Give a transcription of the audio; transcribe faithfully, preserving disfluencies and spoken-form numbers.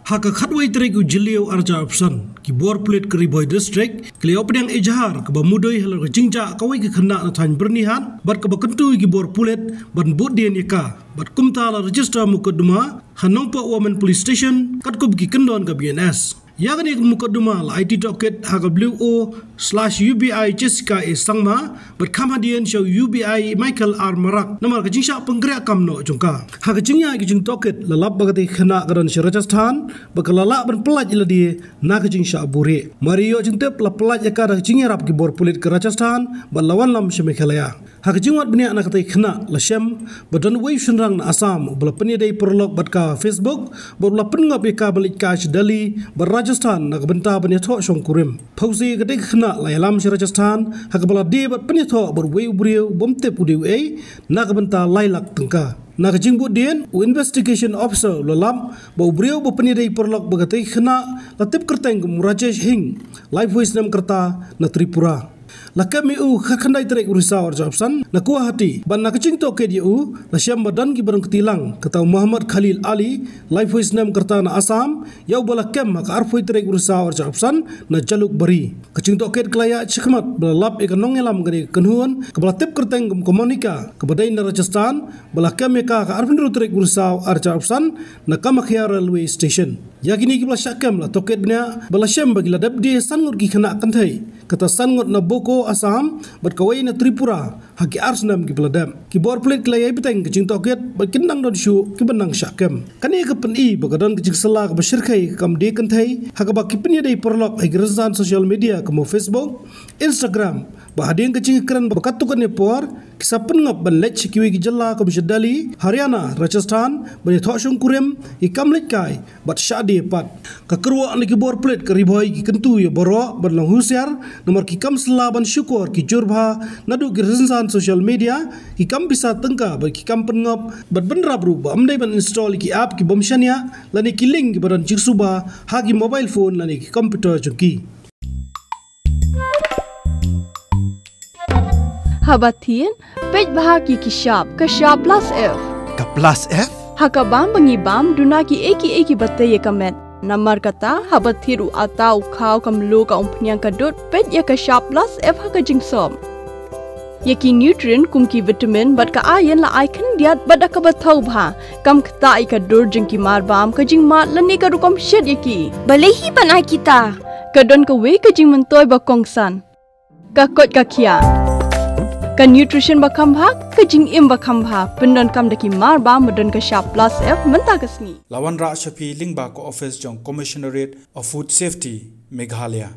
Ha ka khatwei tarik u Jylliew arhajar arphew san, ki bor pulit ka Ri Bhoi District ki la ïoh pdiang ejahar kaba mudui halor ka jingjah kawei ka khynnah na thaiñ Byrnihat bad kaba kyntu ïa ki bor pulit ban bud dien ïa ka bad kumta la register mukotduma ha Nongpoh Women Police Station katkum ki kyndon ka B N S. Ïa kane ka mukotduma la aiti tohkit ha ka W O slash U B I Jessica A Sangma bad kham hadien sha U B I Michael R Marak namar ka jingshah pynkhreh kam noh jong ka. Ha ka jingïaid ka jingtohkit la lap ba katei ka khynnah ka don sha Rajasthan bad ka la lah ban pyllait ïa lade na ka jingshah buhrieh. Mar ïoh jingtip la pyllait ïa ka da ka jingïarap ki bor pulit ka Rajasthan bad la wanlam sha Meghalaya. Ha ka jingwad bniah na katei ka khynnah la shem ba don uwei u shynrang na Assam uba la pynïadei paralok bad ka ha Facebook bad uba la pynngop ïa ka ban leit kai sha Delhi bad Rajasthan na ka bynta ban ïathoh shongkurim. Phewse katei ka khynnah la ïalam sha Rajasthan ha kaba la die bad pynïathoh bad uwei u briew bym tip u dei uei na ka bynta lai lak tyngka. Na ka jingbud dien, u investigation officer u la lap ba u briew ba pynïadei paralok bad katei ka khynnah la tip kyrteng kum u Rajesh Hing, laiphew snem ka rta, na Tripura. La kem ïa u ha ka khatkhyndai tarik u Risaw arhajar arphew san na Guwahati bad na ka jingtohkit ïa u la shem ba don kiba rung kti lang, kata u Mohammad Khalil Ali, laiphew snem ka rta, na Assam, ïa uba la kem ha ka arphew tarik u Risaw arhajar arphew san na Jalukbari. Ka jingtohkit ka la ïaid shakhmat ba la lap ïa ka nongïalam kane ka kynhun kaba la tip kyrteng kum ka Monica kaba dei na Rajasthan ba la kem ïa ka ha ka arphew hynriew tarik u Risaw arhajar arphew san na Kamakhya Railway Station. Ïa kine kiba la shah kem la tohkit bniah bad la shem ba ki la dep die san ngut ki khynnah kynthei, kata san ngut na Boko, Assam bad kawei na Tripura ha ki ar snem kiba la dep. Ki bor pulit ki la ïai bteng ka jingtohkit bad kin nang don shuh kiba nang shah kem. Kane ka pyni ba ka don ka jingsylla kaba shyrkhei ha ka kam die kynthei ha kaba ki pynïadei paralok ha ki rynsan social media kum u Facebook, Instagram bad hadien ka jingkren ba katto katne por ki sa pynngop ban leit sha kiwei ki jylla kum sha Delhi, Haryana, Rajasthan ban ïathoh shongkurim, ïakam leit kai bad shah die pat. Ka kyrwoh na ki bor pulit ka Ri Bhoi ki kyntu ïa baroh ban long husiar namar ki kam sylla ban shukor, ki jur bha naduh ki rynsan social media, ki kam pisa tyngka bad ki kam pynngop bad bynrap ruh ba ym dei ban install ïa ki app ki bym shaniah lane ki link kiba don jingsuba ha ki mobile phone lane ki computer jong ki. Haba thied, peit bha ki ki shap, ka shap plus F. Ka plus F? Ha ka bam ba ngi bam, duna kiei kiei kiba tei ïa ka met. Namar kata, haba thied u atta, u khaw, ka mluh, ka umphniang, ka dud, peit ïa ka shap plus F ha ka jingsop. Ïa ki nutrient kum ki vitamin bad ka iron la ai khyndiat bad da kaba thaw bha. Kam ktah ïa ka dur jong ki marbam, ka jingmad lane ka rukom shet ïa ki. Balei hi ban ai kita? Ka don kawei ka jingmyntoi ba kongsan. Ka koit ka khiah. Ka nutrition ba kham bha, ka jingim ba kham bha. Pyndonkam da ki marbam ba don ka shap plus F mynta ka sngi. La wanrah sha phi lyngba ka office jong Commissionerate of Food Safety, Meghalaya.